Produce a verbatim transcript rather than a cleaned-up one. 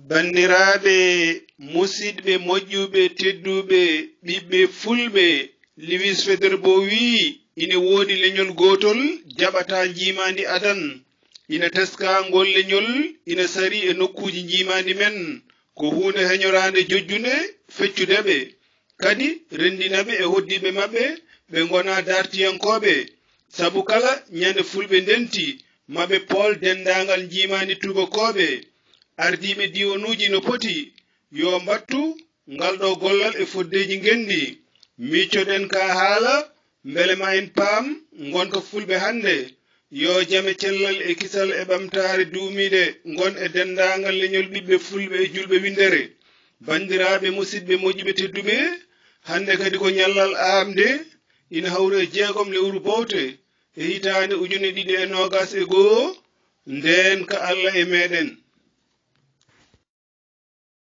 Banndiraaɓe, musidɓe moƴƴuɓe, tedduɓe, ɓiɓɓe fulɓe, Lewis Federbo wiyi, ine woodi leñol gootol jaɓataa njiimaandi adan. Ina teskaa ngol leñol, ina sarii e nokkuuji njiimaandi men. Ko huunde heñoraande jojjunde feccude ɓe, kadi renndina ɓe e hoɗdiiɓe maɓɓe, ɓe ngonaa daartiyankooɓe. Sabu kala ñande fulɓe ndenti, maɓe pool denndaangal njiimaandi tuubakooɓe. Ardiiɓe diiwanuuji no poti yo mbattu ngal ɗo gollal e foddeeji ngenndi. Miccoɗen ka haala, mbele ma en paam ngonka fulɓe hannde. Yo jam e cellal e kisal e ɓamtaare duumiiɗe ngon e denndaangal leñol ɓiɓɓe fulɓe e julɓe winndere. Banndiraaɓe, musidɓe moƴƴuɓe tedduɓe, hannde kadi ko ñallal aamde, ina hawri e jeegom lewru bowte e hitaande ujune ɗiɗi e noogas e goo, ndeen ka Alla e meeɗen.